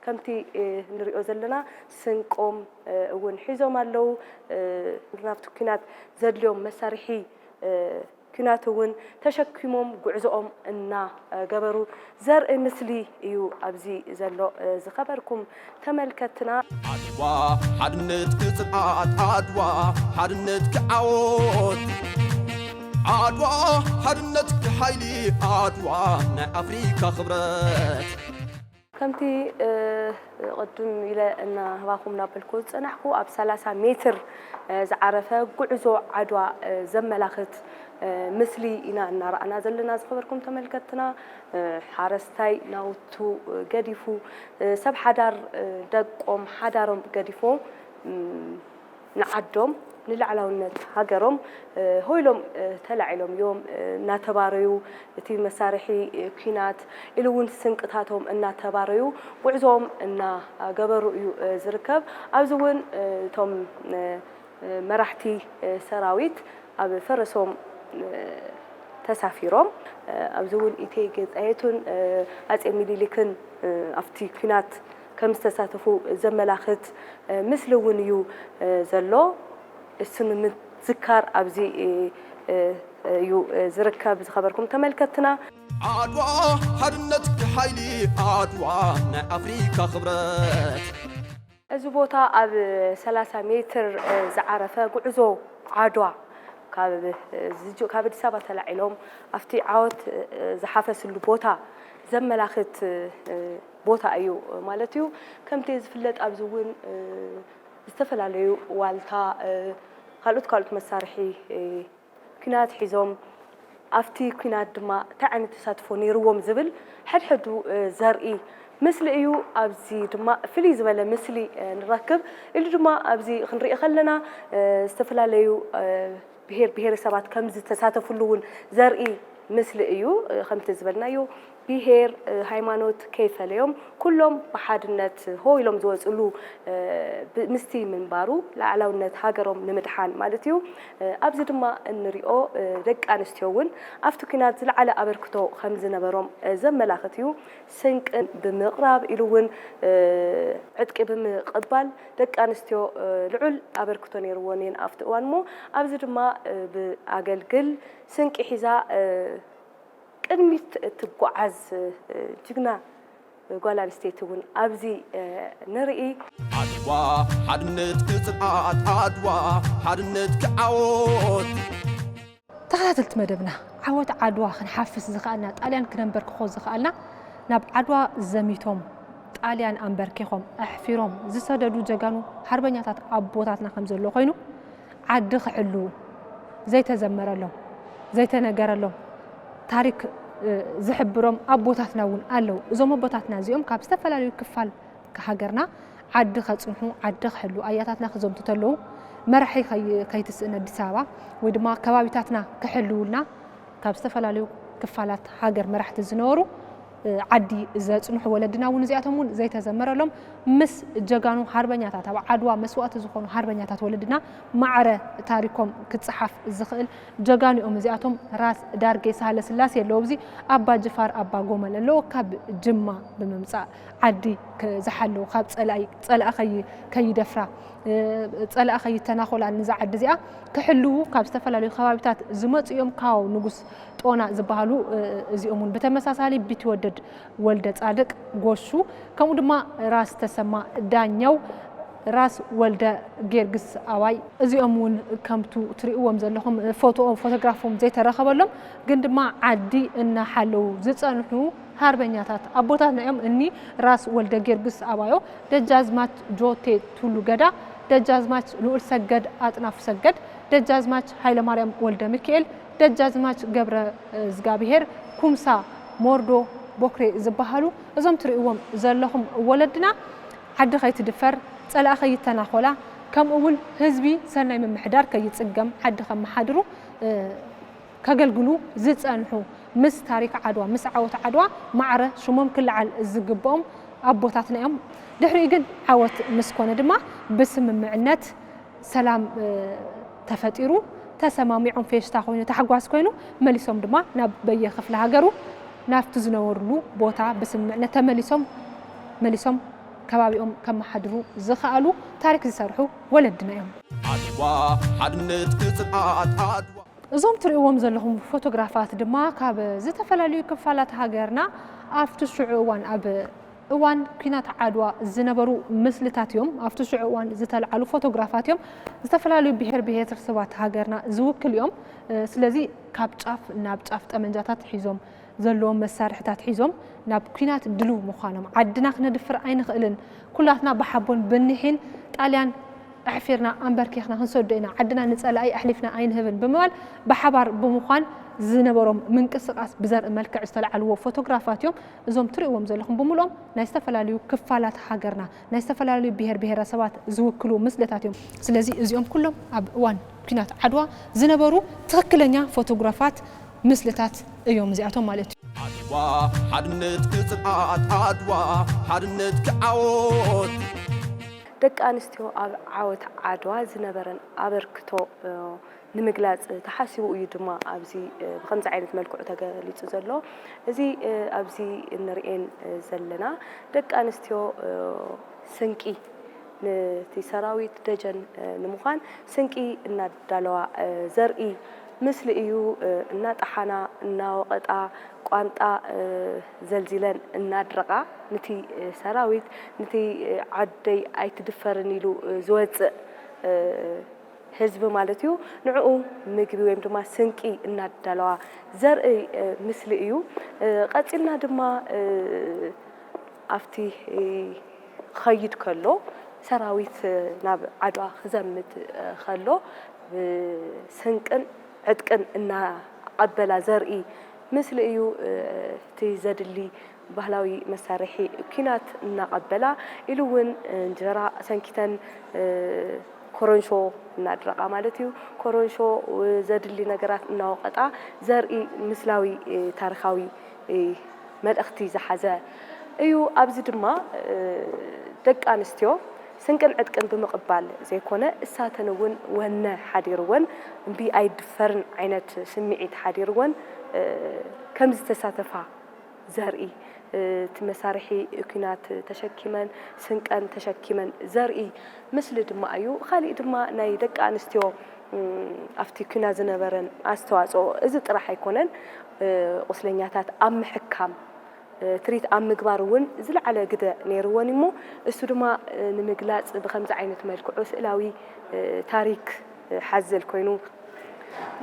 ከምቲ፣ እ፣ ንሪኦ ዘለና ስንቆም፣ እ፣ እውን ሒዞም ኣለዉ። እ፣ ናብቲ ኲናት ዘድልዮም መሳርሒ፣ እ፣ ኲናት እውን ተሸኪሞም ጉዕዞኦም እናገበሩ ዘርኢ ምስሊ እዩ ኣብዚ ዘሎ። እ፣ ዝኸበርኩም ተመልከትና፣ ዓድዋ ሓድነትኪ ጽንዓት፣ ዓድዋ ሓድነትኪ ዓወት፣ ዓድዋ ሓድነትኪ ሓይሊ፣ ዓድዋ ናይ ኣፍሪካ ክብረት። ከምቲ፣ እ፣ ቅድም ኢለ እናህባኹም እናበልኩ ዝጸናሕኩ፣ ኣብ ሰላሳ ሜትር፣ እ፣ ዝዓረፈ ጉዕዞ ዓድዋ፣ እ፣ ዘመላኽት፣ እ፣ ምስሊ ኢና እናረኣና ዘለና። ዝኸበርኩም ተመልከትና፣ እ፣ ሓረስታይ ናውቱ፣ እ፣ ገዲፉ፣ እ፣ ሰብ ሓዳር፣ እ፣ ደቆም ሓዳሮም ገዲፎም፣ እም፣ ንዓዶም ንልዕላውነት ሃገሮም፣ እ፣ ሆይሎም፣ እ፣ ተላዒሎም እዮም፣ እ፣ እናተባረዩ፣ እቲ መሳርሒ፣ እ፣ ኲናት ኢሉ እውን ስንቅታቶም እናተባረዩ ጉዕዞኦም እናገበሩ እዩ፣ እ፣ ዝርከብ። ኣብዚ እውን፣ እ፣ እቶም፣ እ፣ እ፣ መራሕቲ፣ እ፣ ሰራዊት ኣብ ፈረሶም፣ እ፣ ተሳፊሮም፣ እ፣ ኣብዚ እውን ኢቴጌ ጣይቱን፣ እ፣ ኣጼ ሚኒሊክን፣ እ፣ ኣብቲ ኲናት ከም ዝተሳተፉ ዘመላኽት፣ እ፣ ምስሊ እውን እዩ፣ እ፣ ዘሎ። እሱ ንምዝካር ኣብዚ፣ እ፣ እ፣ እዩ፣ እ፣ ዝርከብ። ዝኸበርኩም ተመልከትና፣ ዓድዋ ሓድነትኪ ሓይሊ፣ ዓድዋ ናይ ኣፍሪካ ክብረት። እዚ ቦታ ኣብ ሰላሳ ሜትር፣ እ፣ ዝዓረፈ ጉዕዞ ዓድዋ ካብ፣ እ፣ ዝጅ-፣ ካብ ኣዲስ ኣበባ ተላዒሎም ኣብቲ ዓወት፣ እ፣ ዝሓፈስሉ ቦታ ዘመላኽት፣ እ፣ ቦታ እዩ ማለት እዩ። ከምቲ ዝፍለጥ ኣብዚ እውን፣ እ፣ ዝተፈላለዩ ዋልታ፣ እ፣ ካልኦት ካልኦት መሳርሒ፣ እ፣ ኲናት ሒዞም፣ ኣብቲ ኲናት ድማ እንታይ ዓይነት ተሳትፎ ነይርዎም ዝብል ሕድሕዱ፣ እ፣ ዘርኢ ምስሊ እዩ። ኣብዚ ድማ ፍልይ ዝበለ ምስሊ፣ እ፣ ንረክብ። ኢሉ ድማ ኣብዚ ክንርኢ ከለና፣ እ፣ ዝተፈላለዩ፣ እ፣ ብሄር ብሄረሰባት ከም ዝተሳተፍሉ እውን ዘርኢ ምስሊ እዩ። እ፣ ከምቲ ዝበልናዮ ብሄር፣ እ፣ ሃይማኖት ከይፈለዮም ኩሎም ብሓድነት ሆ ኢሎም ዝወፅሉ፣ እ፣ ብ-፣ ምስቲ ምንባሩ ላዕላውነት ሃገሮም ንምድሓን ማለት እዩ። እ፣ ኣብዚ ድማ እንሪኦ፣ እ፣ ደቂ ኣንስትዮ እውን ኣብቲ ኲናት ዝለዓለ ኣበርክቶ ከም ዝነበሮም፣ እ፣ ዘመላኽት እዩ። ስንቅን ብምቕራብ ኢሉ እውን፣ እ፣ ዕጥቂ ብምቕባል ደቂ ኣንስትዮ፣ እ፣ ልዑል ኣበርክቶ ነይርወን እየን ኣብቲ እዋን እሞ ኣብዚ ድማ፣ እ፣ ብኣገልግል ስንቂ ሒዛ፣ እ፣ ቅድሚት እትጓዓዝ፣ እ፣ ጅግና ጓል ኣንስተይቲ እውን ኣብዚ፣ እ፣ ንርኢ። ዓድዋ ሓድነትኪ ጽንዓት፣ ዓድዋ ሓድነትኪ ዓወት። ተኸታተልቲ መደብና፣ ዓወት ዓድዋ ክንሓፍስ ዝኸኣልና፣ ጣልያን ክነንበርክኾ ዝኸኣልና፣ ናብ ዓድዋ ዘሚቶም፣ ጣልያን ኣንበርኪኾም፣ ኣሕፊሮም ዝሰደዱ ጀጋኑ ሃርበኛታት ኣቦታትና ከም ዘሎ ኮይኑ፣ ዓዲ ክሕልዉ ዘይተዘመረሎም፣ ዘይተነገረሎም፣ ታሪክ፣ እ፣ ዝሕብሮም ኣቦታትና እውን ኣለዉ። እዞም ኣቦታትና እዚኦም ካብ ዝተፈላለዩ ክፋል ሃገርና ዓዲ ከጽንሑ፣ ዓዲ ክሕልዉ፣ ኣያታትና ክዘምቱ ተለዉ፣ መራሒ ከይ-፣ ከይትስእን ኣዲስ ኣበባ ወይ ድማ ከባቢታትና ክሕልዉልና ካብ ዝተፈላለዩ ክፋላት ሃገር መራሕቲ ዝነበሩ፣ እ፣ ዓዲ ዘጽንሑ ወለድና እውን እዚኣቶም እውን ዘይተዘመረሎም፣ ምስ ጀጋኑ ሃርበኛታት፣ ኣብ ዓድዋ መስዋእቲ ዝኾኑ ሃርበኛታት ወለድና ማዕረ ታሪኮም ክጸሓፍ ዝኽእል ጀጋኑኦም እዚኣቶም። ራስ ዳርጌ ሳህለ ስላሴ ኣለዉ፣ ኣብዚ ኣባ ጅፋር ኣባ ጎመል ኣለዉ፣ ካብ ጅማ ብምምጻእ ዓዲ ከ-፣ ዝሓለዉ፣ ካብ ጸላኢ፣ ጸላኢ ከይ-፣ ከይደፍራ፣ እ፣ ጸላኢ ከይተናኾላ፣ ንዛ ዓዲ እዚኣ ክሕልዉ ካብ ዝተፈላለዩ ከባቢታት ዝመጹ እዮም። ካው ንጉስ ጦና ዝበሃሉ፣ እ፣ እዚኦም እውን ብተመሳሳሊ ቢትወደድ ወልደ ጻድቅ ጎሹ፣ ከምኡ ድማ ራስ ተሰማ ዳኘው፣ ራስ ወልደ ጊዮርጊስ ኣባይ፣ እዚኦም እውን ከምቱ ትርእይዎም ዘለኹም ፎቶኦም፣ ፎቶግራፎም ዘይተረኸበሎም ግን ድማ ዓዲ እናሓለዉ ዝጸንሑ ሃርበኛታት ኣቦታትና እዮም። እኒ ራስ ወልደ ጊዮርጊስ ኣባዮ፣ ደጃዝማች ጆቴ ቱሉ ገዳ፣ ደጃዝማች ልኡል ሰገድ ኣጥናፉ ሰገድ፣ ደጃዝማች ሃይለማርያም ወልደ ሚካኤል፣ ደጃዝማች ገብረ፣ እ፣ ዝጋብሄር ኩምሳ ሞርዶ ቦክሬ ዝበሃሉ፣ እዞም ትርእይዎም ዘለኹም ወለድና፣ ዓዲ ከይትድፈር፣ ጸላኢ ከይተናኾላ፣ ከምኡ እውን ህዝቢ ሰናይ ምምሕዳር ከይጽገም፣ ዓዲ ከመሓድሩ፣ እ፣ ከገልግሉ ዝጸንሑ፣ ምስ ታሪክ ዓድዋ፣ ምስ ዓወት ዓድዋ ማዕረ ሽሞም ክለዓል ዝግብኦም ኣቦታትና እዮም። ድሕሪኡ ግን ዓወት ምስ ኮነ ድማ ብስምምዕነት ሰላም ተፈጢሩ፣ ተሰማሚዖም፣ ፌሽታ ኮይኑ፣ ታሕጓስ ኮይኑ፣ መሊሶም ድማ ናብ በየክፍለ ሃገሩ ናብቲ ዝነበርሉ ቦታ ብስምምዕነት ተመሊሶም፣ መሊሶም ከባቢኦም ከመሓድሩ ዝኸኣሉ ታሪክ ዝሰርሑ ወለድና እዮም። ዓድዋ ሓድነት ክጽንዓት ዓድዋ። እዞም ትርእይዎም ዘለኹም ፎቶግራፋት ድማ ካብ ዝተፈላለዩ ክፋላት ሃገርና ኣብቲ ሽዑ እዋን ኣብ እዋን ኲናት ዓድዋ ዝነበሩ ምስልታት እዮም። ኣብቲ ሽዑ እዋን ዝተልዓሉ ፎቶግራፋት እዮም። ዝተፈላለዩ ብሔር ብሔረሰባት ሃገርና ዝውክል እዮም። ስለዚ ካብ ጫፍ ናብ ጫፍ ጠመንጃታት ሒዞም፣ ዘለዎም መሳርሕታት ሒዞም ናብ ኲናት ድሉው ምዃኖም፣ ዓድና ክነድፍር ኣይንኽእልን፣ ኩላትና ብሓቦን ብኒሒን ጣልያን ኣሕፊርና ኣንበርኪኽና ክንሰዶ ኢና፣ ዓድና ንጸላኢ ኣሕሊፍና ኣይንህብን ብምባል ብሓባር ብምዃን ዝነበሮም ምንቅስቃስ ብዘርኢ መልክዕ ዝተልዓልዎ ፎቶግራፋት እዮም። እዞም ትርእይዎም ዘለኹም ብምልኦም ናይ ዝተፈላለዩ ክፋላት ሃገርና፣ ናይ ዝተፈላለዩ ብሔር ብሔረሰባት ዝውክሉ ምስልታት እዮም። ስለዚ እዚኦም ኩሎም ኣብ እዋን ኲናት ዓድዋ ዝነበሩ ትኽክለኛ ፎቶግራፋት፣ ምስልታት እዮም እዚኣቶም ማለት እዩ። ዓድዋ ሓድነት ክጽንዓት፣ ዓድዋ ሓድነት ክዓወት። ደቂ ኣንስትዮ ኣብ ዓወት ዓድዋ ዝነበረን ኣበርክቶ፣ እ፣ ንምግላጽ ተሓሲቡ እዩ ድማ ኣብዚ፣ እ፣ ብኸምዚ ዓይነት መልክዑ ተገሊጹ ዘሎ። እዚ፣ እ፣ ኣብዚ እንርእየን፣ እ፣ ዘለና ደቂ ኣንስትዮ፣ እ፣ ስንቂ ነቲ ሰራዊት ደጀን፣ እ፣ ንምዃን ስንቂ እናዳለዋ፣ እ፣ ዘርኢ ምስሊ እዩ። እ፣ እናጠሓና፣ እናወቐጣ፣ ቋንጣ፣ እ፣ ዘልዚለን እናድረቓ፣ ነቲ፣ እ፣ ሰራዊት፣ ነቲ፣ እ፣ ዓደይ ኣይትድፈርን ኢሉ፣ እ፣ ዝወጽእ፣ እ፣ ህዝቢ ማለት እዩ፣ ንዕኡ ምግቢ ወይም ድማ ስንቂ እናዳለዋ ዘርኢ፣ እ፣ ምስሊ እዩ። እ፣ ቀጺልና ድማ፣ እ፣ ኣብቲ፣ እ፣ ክኸይድ ከሎ፣ ሰራዊት፣ እ፣ ናብ ዓድዋ ክዘምት፣ እ፣ ከሎ፣ ብስንቅን ዕጥቅን እናቐበላ ዘርኢ ምስሊ እዩ። እ፣ እቲ ዘድሊ ባህላዊ መሳርሒ ኲናት እናቐበላ፣ ኢሉ እውን እንጀራ ሰንኪተን፣ እ፣ ኮረንሾ እናድረቓ ማለት እዩ። ኮረንሾ፣ እ፣ ዘድሊ ነገራት እናወቐጣ ዘርኢ ምስላዊ፣ እ፣ ታሪኻዊ፣ እ፣ መልእኽቲ ዝሓዘ እዩ። ኣብዚ ድማ፣ እ፣ ደቂ ኣንስትዮ ስንቅን ዕጥቅን ብምቕባል ዘይኮነ፣ እሳተን እውን ወነ ሓዲርወን፣ እምቢ ኣይድፈርን ዓይነት ስምዒት ሓዲርወን፣ እ፣ ከም ዝተሳተፋ ዘርኢ፣ እ፣ እቲ መሳርሒ ኲናት ተሸኪመን፣ ስንቀን ተሸኪመን ዘርኢ ምስሊ ድማ እዩ። ካሊእ ድማ ናይ ደቂ ኣንስትዮ፣ እም፣ ኣብቲ ኲናት ዝነበረን ኣስተዋጽኦ እዚ ጥራሕ ኣይኮነን። እ፣ ቁስለኛታት ኣብ ምሕካም፣ እ፣ ትሪት ኣብ ምግባር እውን ዝለዓለ ግደ ነይርወን እሞ፣ እሱ ድማ፣ እ፣ ንምግላጽ ብኸምዚ ዓይነት መልክዑ ስእላዊ፣ እ፣ ታሪክ፣ እ፣ ሓዘል ኮይኑ፣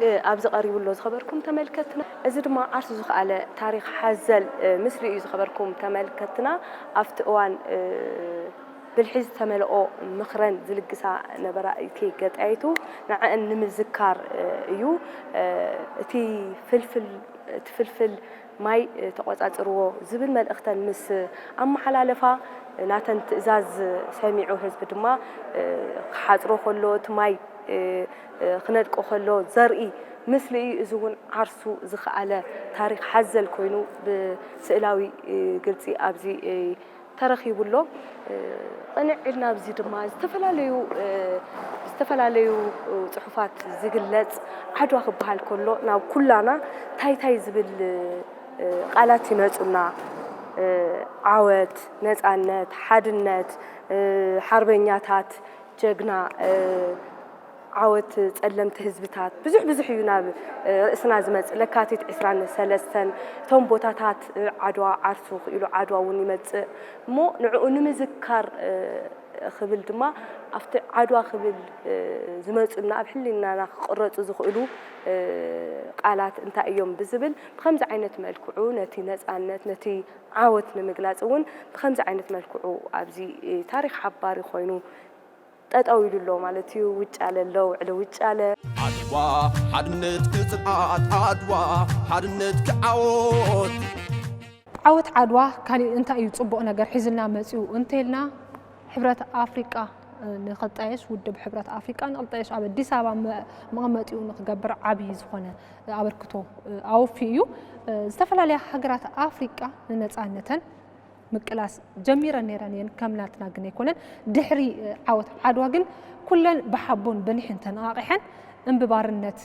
እ፣ ኣብዚ ቀሪቡ ኣሎ ዝኸበርኩም ተመልከትና። እዚ ድማ ዓርሱ ዝኸኣለ ታሪኽ ሓዘል፣ እ፣ ምስሊ እዩ ዝኸበርኩም ተመልከትና። ኣብቲ እዋን፣ እ፣ ብልሒ ዝተመልኦ ምኽረን ዝልግሳ ነበራ እቲ ገጣይቱ ንዐን ንምዝካር፣ እ፣ እዩ። እ፣ እቲ ፍልፍል፣ እቲ ፍልፍል ማይ፣ እ፣ ተቖጻጽርዎ ዝብል መልእኽተን ምስ ኣመሓላለፋ፣ ናተን ትእዛዝ ሰሚዑ ህዝቢ ድማ፣ እ፣ ክሓጽሮ ከሎ፣ እቲ ማይ፣ እ፣ እ፣ ክነድቆ ከሎ ዘርኢ ምስሊ እዩ። እዚ እውን ዓርሱ ዝኸኣለ ታሪኽ ሓዘል ኮይኑ ብስእላዊ፣ እ፣ ግልጺ ኣብዚ፣ እ፣ ተረኺቡ ኣሎ። እ፣ ቅንዕ ኢልና ኣብዚ ድማ ዝተፈላለዩ፣ እ፣ ዝተፈላለዩ፣ እ፣ ጽሑፋት ዝግለጽ ዓድዋ ክበሃል ከሎ ናብ ኩላና እንታይ እንታይ ዝብል፣ እ፣ ቃላት ይመጹና? እ፣ ዓወት፣ ነጻነት፣ ሓድነት፣ እ፣ ሓርበኛታት፣ ጀግና፣ እ፣ ዓወት ጸለምቲ ህዝብታት፣ ብዙሕ ብዙሕ እዩ ናብ፣ እ፣ ርእስና ዝመጽእ። ለካቲት ዕስራን ሰለስተን እቶም ቦታታት፣ እ፣ ዓድዋ ዓርሱ ክኢሉ ዓድዋ እውን ይመጽእ እሞ ንዕኡ ንምዝካር፣ እ፣ ክብል ድማ ኣብቲ ዓድዋ ክብል፣ እ፣ ዝመጹና ኣብ ሕሊናና ክቕረጹ ዝኽእሉ፣ እ፣ ቃላት እንታይ እዮም ብዝብል ብኸምዚ ዓይነት መልክዑ ነቲ ነጻነት፣ ነቲ ዓወት ንምግላጽ እውን ብኸምዚ ዓይነት መልክዑ ኣብዚ፣ እ፣ ታሪኽ ሓባሪ ኮይኑ ጠጠው ኢሉ ኣሎ ማለት እዩ። ውጫለ ኣሎ፣ ውዕሊ ውጫለ። ዓድዋ ሓድነት ክጽንዓት፣ ዓድዋ ሓድነት ክዓወት። ዓወት ዓድዋ ካሊእ እንታይ እዩ ጽቡቕ ነገር ሒዝልና መጺኡ እንተልና፣ ሕብረት ኣፍሪቃ፣ እ፣ ንኽጣየሽ፣ ውድብ ሕብረት ኣፍሪቃ ንኽጣየሽ ኣብ ኣዲስ ኣበባ መ-፣ መቐመጢኡ ንኽገብር ዓብዪ ዝኾነ ኣበርክቶ፣ እ፣ ኣወፊዩ እዩ። እ፣ ዝተፈላለያ ሃገራት ኣፍሪቃ ንነጻነተን ምቅላስ ጀሚረን ነይረን እየን። ከም ናትና ግን ኣይኮነን። ድሕሪ ዓወት ዓድዋ ግን ኩለን ብሓቦን ብኒሕን ተነቓቒሐን እምቢ ባርነት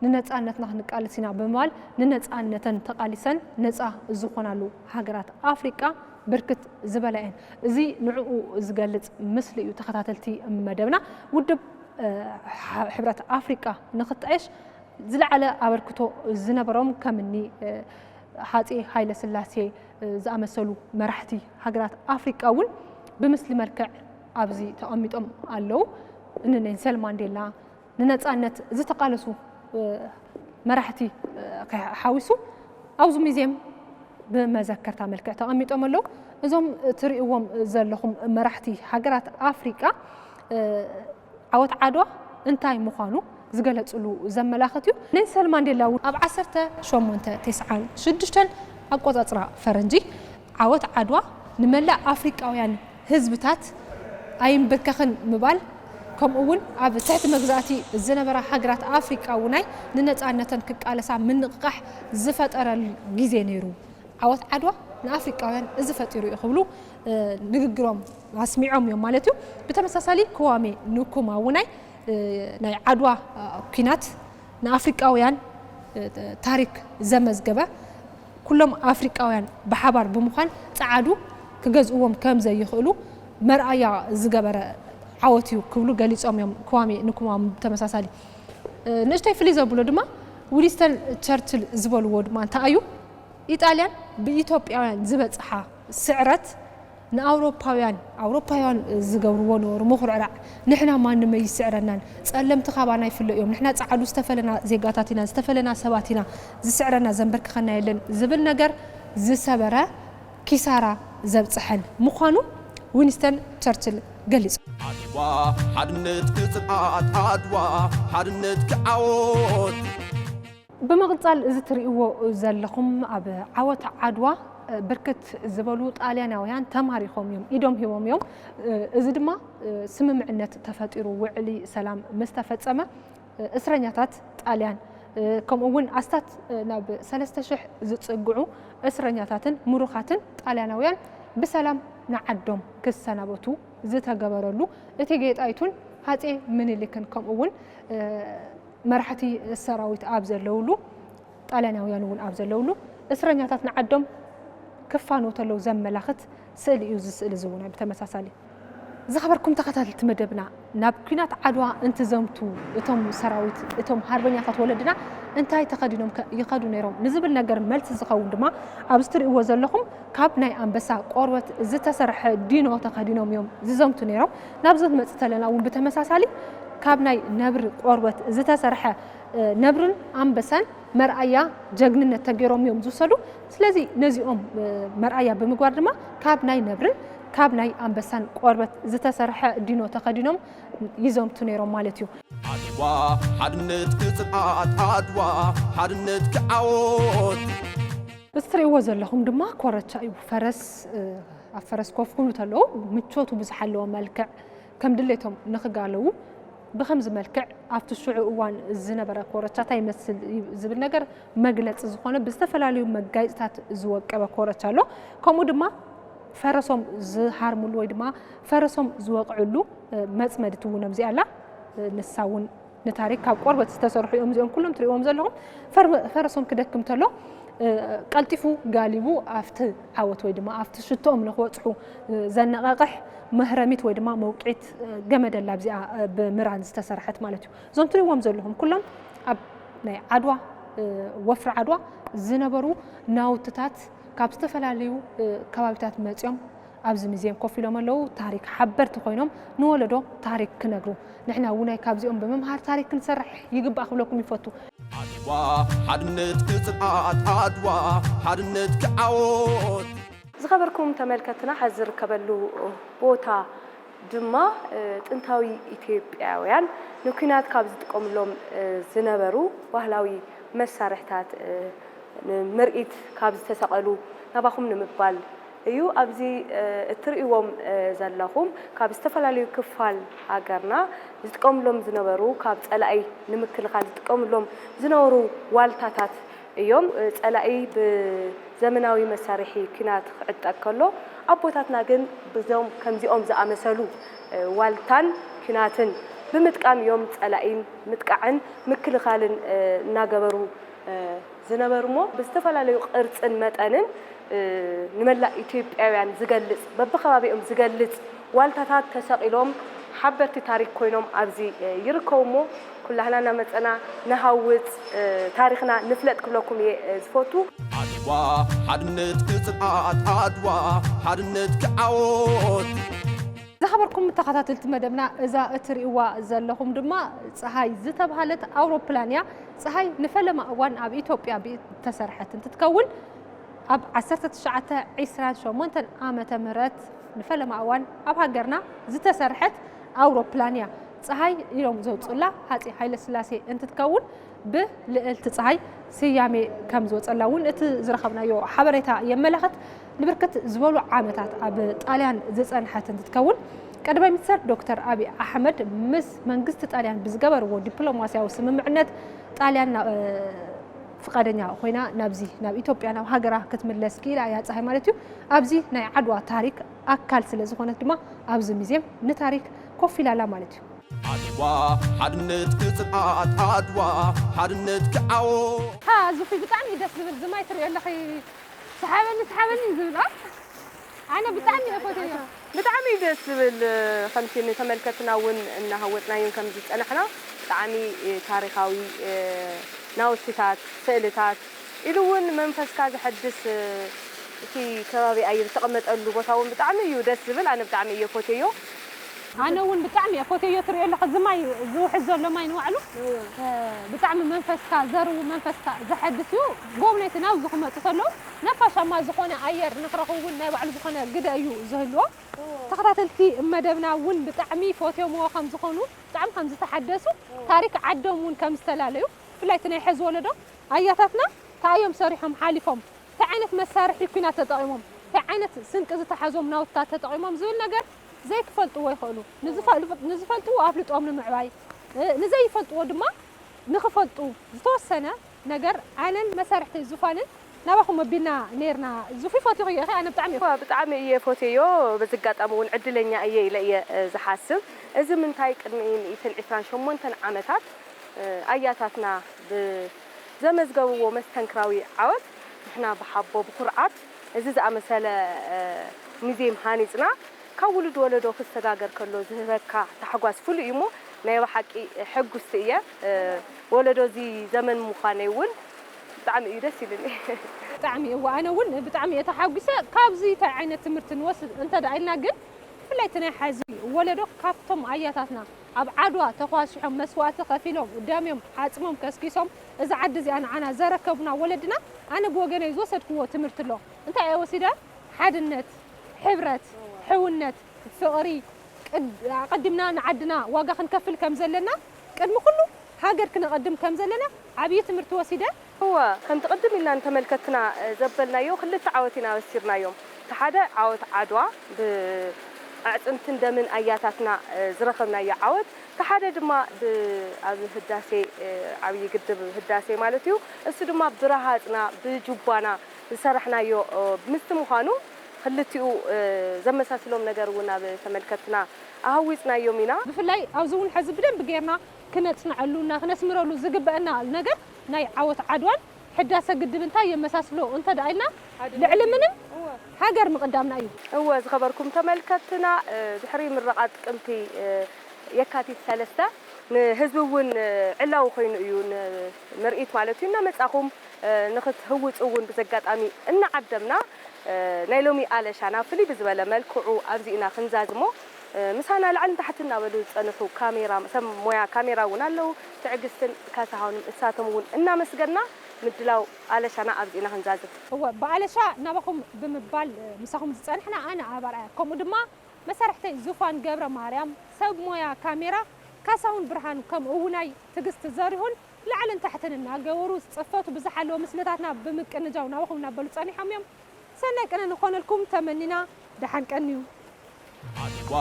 ንነጻነትና ክንቃለስ ኢና ብምባል ንነጻነተን ተቓሊሰን ነጻ ዝኾናሉ ሃገራት ኣፍሪቃ ብርክት ዝበላ እየን። እዚ ንዕኡ ዝገልጽ ምስሊ እዩ። ተኸታተልቲ መደብና ውድብ ሕብረት ኣፍሪቃ ንኽጣየሽ ዝለዓለ ኣበርክቶ ዝነበሮም ከምኒ ሃጼ ሃይለ ስላሴ ዝኣመሰሉ መራሕቲ ሃገራት ኣፍሪቃ እውን ብምስሊ መልክዕ ኣብዚ ተቐሚጦም ኣለዉ። እኒ ኔልሰን ማንዴላ ንነጻነት ዝተቓለሱ መራሕቲ ሓዊሱ ኣብዚ ሙዚየም ብመዘከርታ መልክዕ ተቐሚጦም ኣለዉ። እዞም ትርእይዎም ዘለኹም መራሕቲ ሃገራት ኣፍሪቃ ዓወት ዓድዋ እንታይ ምዃኑ ዝገለጽሉ ዘመላኽት እዩ። ኔልሰን ማንዴላ እውን ኣብ ዓሰርተ ሸሞንተ ተስዓን ሽዱሽተን ኣቆጻጽራ ፈረንጂ ዓወት ዓድዋ ንመላእ ኣፍሪቃውያን ህዝብታት ኣይንብርከኽን ምባል ከምኡ እውን ኣብ ትሕቲ መግዛእቲ ዝነበራ ሃገራት ኣፍሪቃ እውናይ ንነጻነተን ክቃለሳ ምንቕቓሕ ዝፈጠረሉ ግዜ ነይሩ። ዓወት ዓድዋ ንኣፍሪቃውያን እዚ ፈጢሩ እዩ ክብሉ ንግግሮም ኣስሚዖም እዮም ማለት እዩ። ብተመሳሳሊ ክዋሜ ንኩማ እውናይ ናይ ዓድዋ ኲናት ንኣፍሪቃውያን ታሪክ ዘመዝገበ ኩሎም ኣፍሪቃውያን ብሓባር ብምዃን ጸዓዱ ክገዝእዎም ከም ዘይኽእሉ መርኣያ ዝገበረ ዓወት እዩ ክብሉ ገሊጾም እዮም። ክዋሜ ንኩማ ብተመሳሳሊ ንእሽተይ ፍልይ ዘብሎ ድማ ዊንስተን ቸርችል ዝበልዎ ድማ እንታይ እዩ? ኢጣልያን ብኢትዮጵያውያን ዝበጽሓ ስዕረት ንኣውሮፓውያን ኣውሮፓውያን ዝገብርዎ ነበሩ ምኹርዕራዕ ንሕና ማንም ኣይስዕረናን ጸለምቲ ካባና ይፍለ እዮም ንሕና ጸዓዱ ዝተፈለና ዜጋታት ኢና ዝተፈለና ሰባት ኢና ዝስዕረና ዘንበርክኸና የለን ዝብል ነገር ዝሰበረ ኪሳራ ዘብጽሐን ምዃኑ ዊንስተን ቸርችል ገሊጹ። ዓድዋ ሓድነት ክጽንዓት ዓድዋ ሓድነት ክዓወት። ብምቕጻል እዚ ትርእይዎ ዘለኹም ኣብ ዓወት ዓድዋ ብርክት ዝበሉ ጣልያናውያን ተማሪኾም እዮም ኢዶም ሂቦም እዮም። እዚ ድማ ስምምዕነት ተፈጢሩ ውዕሊ ሰላም ምስ ተፈጸመ እስረኛታት ጣልያን ከምኡ እውን ኣስታት ናብ ሰለስተ ሽሕ ዝጽግዑ እስረኛታትን ምሩኻትን ጣልያናውያን ብሰላም ንዓዶም ክሰናበቱ ዝተገበረሉ እቴጌ ጣይቱን ሃጼ ምኒልክን ከምኡ እውን መራሕቲ ሰራዊት ኣብ ዘለውሉ ጣልያናውያን እውን ኣብ ዘለውሉ እስረኛታት ንዓዶም ክፋነዉ ተለዉ ዘመላኽት ስእሊ እዩ። እዚ ስእሊ እዚ እውን ብተመሳሳሊ ዝኸበርኩም ተኸታተልቲ መደብና ናብ ኲናት ዓድዋ እንትዘምቱ እቶም ሰራዊት እቶም ሃርበኛታት ወለድና እንታይ ተኸዲኖም ከ ይኸዱ ነይሮም ንዝብል ነገር መልሲ ዝኸውን ድማ ኣብዚ ትርእይዎ ዘለኹም ካብ ናይ ኣንበሳ ቆርበት ዝተሰርሐ ዲኖ ተኸዲኖም እዮም ዝዘምቱ ነይሮም። ናብዚ ክንመጽእ ተለና እውን ብተመሳሳሊ ካብ ናይ ነብሪ ቆርበት ዝተሰርሐ ነብርን ኣንበሳን መርኣያ ጀግንነት ተገይሮም እዮም ዝውሰዱ። ስለዚ ነዚኦም መርኣያ ብምግባር ድማ ካብ ናይ ነብርን ካብ ናይ ኣንበሳን ቆርበት ዝተሰርሐ ዲኖ ተኸዲኖም ይዘምቱ ነይሮም ማለት እዩ። ዓድዋ ሓድነት ክጽንዓት ዓድዋ ሓድነት ክዓወት። እዚ ትርእይዎ ዘለኹም ድማ ኮረቻ እዩ። ፈረስ ኣብ ፈረስ ኮፍ ክብሉ ተለዉ ምቾቱ ብዝሓለወ መልክዕ ከም ድሌቶም ንኽጋለዉ ብኸምዚ መልክዕ ኣብቲ ሽዑ እዋን ዝነበረ ኮረቻ እንታይ ይመስል ዝብል ነገር መግለፂ ዝኾነ ብዝተፈላለዩ መጋየፅታት ዝወቀበ ኮረቻ ኣሎ። ከምኡ ድማ ፈረሶም ዝሃርምሉ ወይ ድማ ፈረሶም ዝወቕዕሉ መፅመድቲ እውን ኣብዚ ኣላ። ንሳ እውን ንታሪክ ካብ ቆርበት ዝተሰርሑ እዮም እዚኦም ኩሎም ትሪእዎም ዘለኹም። ፈረሶም ክደክም ተሎ ቀልጢፉ ጋሊቡ ኣብቲ ዓወት ወይ ድማ ኣብቲ ሽቶኦም ንክበፅሑ ዘነቓቕሕ መህረሚት ወይ ድማ መውቅዒት ገመድ ኣላ ኣብዚኣ ብምራን ዝተሰርሐት ማለት እዩ። እዞም ትሪእዎም ዘለኹም ኩሎም ኣብ ናይ ዓድዋ ወፍሪ ዓድዋ ዝነበሩ ናውትታት ካብ ዝተፈላለዩ ከባቢታት መፂኦም ኣብዚ ሙዚየም ኮፍ ኢሎም ኣለዉ። ታሪክ ሓበርቲ ኮይኖም ንወለዶ ታሪክ ክነግሩ ንሕና እውናይ ካብዚኦም ብምምሃር ታሪክ ክንሰርሕ ይግባእ ክብለኩም ይፈቱ። ዓድዋ ሓድነት ክጽንዓት ዓድዋ ሓድነት ክዓወት። ዝኸበርኩም ተመልከትና ሐዚ ዝርከበሉ ቦታ ድማ ጥንታዊ ኢትዮጵያውያን ንኲናት ካብ ዝጥቀምሎም ዝነበሩ ባህላዊ መሳርሕታት ንምርኢት ካብ ዝተሰቐሉ ናባኹም ንምባል እዩ። ኣብዚ እትርእይዎም ዘለኹም ካብ ዝተፈላለዩ ክፋል ሃገርና ዝጥቀምሎም ዝነበሩ ካብ ጸላኢ ንምክልኻል ዝጥቀምሎም ዝነበሩ ዋልታታት እዮም። ጸላኢ ብዘመናዊ መሳርሒ ኲናት ክዕጠቅ ከሎ፣ ኣቦታትና ግን ብዞም ከምዚኦም ዝኣመሰሉ ዋልታን ኲናትን ብምጥቃም እዮም ጸላኢን ምጥቃዕን ምክልኻልን እናገበሩ ዝነበሩ እሞ፣ ብዝተፈላለዩ ቅርጽን መጠንን ንመላእ ኢትዮጵያውያን ዝገልጽ፣ በብኸባቢኦም ዝገልጽ ዋልታታት ተሰቒሎም ሓበርቲ ታሪክ ኮይኖም ኣብዚ ይርከቡ እሞ፣ ኩላህና እናመጸና ንሃውጽ፣ ታሪኽና ንፍለጥ ክብለኩም እየ ዝፈቱ። ዓድዋ ሓድነትኪ ጽንዓት፣ ዓድዋ ሓድነትኪ ዓወት። ዝኸበርኩም ተኸታተልቲ መደብና፣ እዛ እትርእይዋ ዘለኹም ድማ ጸሃይ ዝተብሃለት ኣውሮፕላን እያ። ጸሃይ ንፈለማ እዋን ኣብ ኢትዮጵያ ብ-፣ ተሰርሐት እንትትከውን፣ ኣብ ዓሰርተ ትሽዓተ ዒስራን ሸሞንተን ዓመተ ምህረት ንፈለማ እዋን ኣብ ሃገርና ዝተሰርሐት ኣውሮፕላን እያ። ጸሃይ ኢሎም ዘውጽኡላ ሃጼ ሃይለስላሴ እንትትከውን፣ ብልዕልቲ ጸሃይ ስያሜ ከም ዝወጸላ እውን እቲ ዝረኸብናዮ ሓበሬታ የመላኽት። ንብርክት ዝበሉ ዓመታት ኣብ ጣልያን ዝጸንሐት እንትትከውን፣ ቀዳማይ ሚኒስተር ዶክተር ኣብይ ኣሕመድ ምስ መንግስቲ ጣልያን ብዝገበርዎ ዲፕሎማስያዊ ስምምዕነት፣ ጣልያን ናብ፣ እ፣ ፍቓደኛ ኮይና ናብዚ፣ ናብ ኢትዮጵያ፣ ናብ ሃገራ ክትምለስ ክኢላ እያ ጸሃይ ማለት እዩ። ኣብዚ ናይ ዓድዋ ታሪክ ኣካል ስለ ዝኾነት ድማ ኣብዚ ሙዚየም ንታሪክ ኮፍ ኢላ ኣላ ማለት እዩ። ዓድዋ ሓድነትኪ ጽንዓት፣ ዓድዋ ሓድነትኪ ዓወት። ሃ፣ ዙፊ ብጣዕሚ እዩ ደስ ዝብል፣ ዝማይ ትሪኦ ኣለኺ፣ ሰሓበኒ፣ ሰሓበኒ እዩ ዝብል፣ ኣ? ኣነ ብጣዕሚ እየ ፈትየዮ። ብጣዕሚ እዩ ደስ ዝብል፣ ከምቲ ንተመልከትና እውን እናሃወጽናዮን ከም ዝጸናሕና፣ ብጣዕሚ ታሪኻዊ ናውትታት፣ ስእልታት፣ ኢሉ እውን መንፈስካ ዘሐድስ፣ እቲ ከባቢ ኣየር ዝተቐመጠሉ ቦታ እውን ብጣዕሚ እዩ ደስ ዝብል። ኣነ ብጣዕሚ እየ ፈትየዮ። ኣነ እውን ብጣዕሚ እየ ፈትየዮ። ትሪኦ ኣለኻ፣ እዚ ማይ ዝውሕዝ ዘሎ ማይ ንባዕሉ፣ እወ። እ፣ ብጣዕሚ መንፈስካ ዘርዊ፣ መንፈስካ ዘሐድስ እዩ። ጎብነይቲ ናብዚ ክመፁ ከለዉ ነፋሻማ ዝኾነ ኣየር ንክረኽቡ እውን ናይ ባዕሉ ዝኾነ ግደ እዩ ዝህልዎ። እወ። ተኸታተልቲ መደብና እውን ብጣዕሚ ፈትዮምዎ ከም ዝኾኑ፣ ብጣዕሚ ከም ዝተሓደሱ፣ እወ። ታሪክ ዓዶም እውን ከም ዝተፈላለዩ፣ ብፍላይ እቲ ናይ ሕዚ ወለዶ ኣያታትና እንታይ እዮም ሰሪሖም ሓሊፎም፣ እንታይ ዓይነት መሳርሒ ኲናት ተጠቒሞም፣ እንታይ ዓይነት ስንቂ ዝተሓዞም ናውትታት ተጠቒሞም ዝብል ነገር ዘይክፈልጥዎ ይኽእሉ። ንዝፈል-፣ ንዝፈልጥዎ ኣፍልጦም ንምዕባይ፣ እ፣ ንዘይፈልጥዎ ድማ ንኽፈልጡ ዝተወሰነ ነገር ኣነን መሳርሕተይ ዙፋንን ናባኹም ኣቢልና ነይርና። ዙፊ ፈቲኹዮ ኢኺ፣ ኣነ ብጣዕሚ እየ። እኳ ብጣዕሚ እየ ፈትየዮ። በዚ ኣጋጣሚ እውን ዕድለኛ እየ ኢለ እየ፣ እ፣ ዝሓስብ። እዚ ምንታይ ቅድሚ ሚእትን ዕስራን ሸሞንተን ዓመታት፣ እ፣ ኣያታትና ብዘመዝገብዎ መስተንክራዊ ዓወት ንሕና ብሓቦ ብኩርዓት እዚ ዝኣመሰለ፣ እ፣ ሙዚየም ሃኒጽና ካብ ውሉድ ወለዶ ክሰጋገር ከሎ ዝህበካ ታሕጓስ ፍሉይ እዩ እሞ ናይ ብሓቂ ሕጉስቲ እየ። እ፣ ወለዶ እዚ ዘመን ምዃነይ እውን ብጣዕሚ እዩ ደስ ኢሉኒ። ብጣዕሚ እወ፣ ኣነ እውን ብጣዕሚ እየ ተሓጒሰ። ካብዚ እንታይ ዓይነት ትምህርቲ ንወስድ እንተ ደኣ ኢልና ግን፣ ብፍላይ እቲ ናይ ሐዚ ወለዶ ካብቶም ኣያታትና ኣብ ዓድዋ ተኳሲሖም፣ መስዋእቲ ከፊሎም፣ ደምዮም፣ ዓጽሞም ከስኪሶም፣ እዛ ዓዲ እዚኣ ንዓና ዘረከቡና ወለድና፣ ኣነ ብወገነይ ዝወሰድክዎ ትምህርቲ ኣሎ። እንታይ እየ ወሲደ? ሓድነት፣ ሕብረት፣ ሕውነት፣ ፍቕሪ፣ ቅድ-፣ ኣቐዲምና ንዓድና ዋጋ ክንከፍል ከም ዘለና፣ ቅድሚ ኩሉ ሃገር ክነቐድም ከም ዘለና ዓብዪ ትምህርቲ ወሲደ። እወ፣ ከምቲ ቅድም ኢልና ንተመልከትና፣ እ፣ ዘበልናዮ ክልተ ዓወት ኢና ኣበሲርናዮም። እቲ ሓደ ዓወት ዓድዋ፣ ብኣዕጽምትን ደምን ኣያታትና፣ እ፣ ዝረኸብናዮ ዓወት፣ እቲ ሓደ ድማ ብ-፣ ኣብ ህዳሴ፣ እ፣ ዓብዪ ግድብ ህዳሴ ማለት እዩ። እሱ ድማ ብረሃጽና፣ ብጁባና ዝሰራሕናዮ፣ እ፣ ምስቲ ምዃኑ፣ ክልቲኡ፣ እ፣ ዘመሳስሎም ነገር እውን ኣብ ተመልከትና ኣሃዊጽናዮም ኢና። ብፍላይ ኣብዚ እውን ሕዚ ብደንቢ ጌርና ክነጽንዐሉና ክነስምረሉ ዝግበአና ነገር ናይ ዓወት ዓድዋን ሕዳሰ ግድብ እንታይ የመሳስሎ እንተ ደኣ ኢልና፣ ሓድነት። ልዕሊ ምንም እወ። ሃገር ምቕዳምና እዩ። እወ፣ ዝኸበርኩም ተመልከትና፣ እ፣ ድሕሪ ምረቓ ጥቅምቲ፣ እ፣ የካቲት ሰለስተ ንህዝቢ እውን፣ እ፣ ዕላዊ ኮይኑ እዩ፣ ንምርኢት ማለት እዩ። እናመጻኹም፣ እ፣ ንኽትህውጹ እውን ብዘጋጣሚ እናዓደምና፣ እ፣ ናይ ሎሚ ኣለሻና ፍልይ ብዝበለ መልክዑ ኣብዚ ኢና ክንዛዝሞ። እ፣ ምሳና ላዕልን ታሕትን እናበሉ ዝጸንሑ ካሜራ፣ ሰብ ሞያ ካሜራ እውን ኣለዉ። ትዕግስትን ካሳሁንን እሳቶም እውን እናመስገንና፣ ምድላው ኣለሻና ኣብዚ ኢና ክንዛዝም። እወ፣ ብኣለሻ ናባኹም ብምባል፣ እ፣ ምሳኹም ዝጸንሕና ኣነ ኣባርኣያ፣ ከምኡ ድማ መሳርሕተይ ዙፋን ገብረ ማርያም፣ ሰብ ሞያ ካሜራ ካሳሁን ብርሃኑ፣ ከምኡ እውናይ ትዕግስቲ ዘሪሁን ላዕልን ታሕትን እናገበሩ ዝጽፈቱ ብዝሓለወ ምስልታትና ብምቅንጃው ናባኹም እናበሉ ጸኒሖም እዮም። ሰናይ ቅነ ንኾነልኩም ተመኒና፣ ደሓን ቀንዩ። ዓድዋ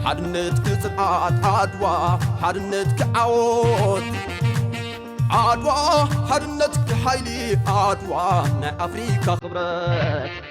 ሓድነትኪ ጽንዓት፣ ዓድዋ ሓድነትኪ ዓወት። ዓድዋ ሓርነት ሓይሊ ዓድዋ ናይ ኣፍሪካ ክብረት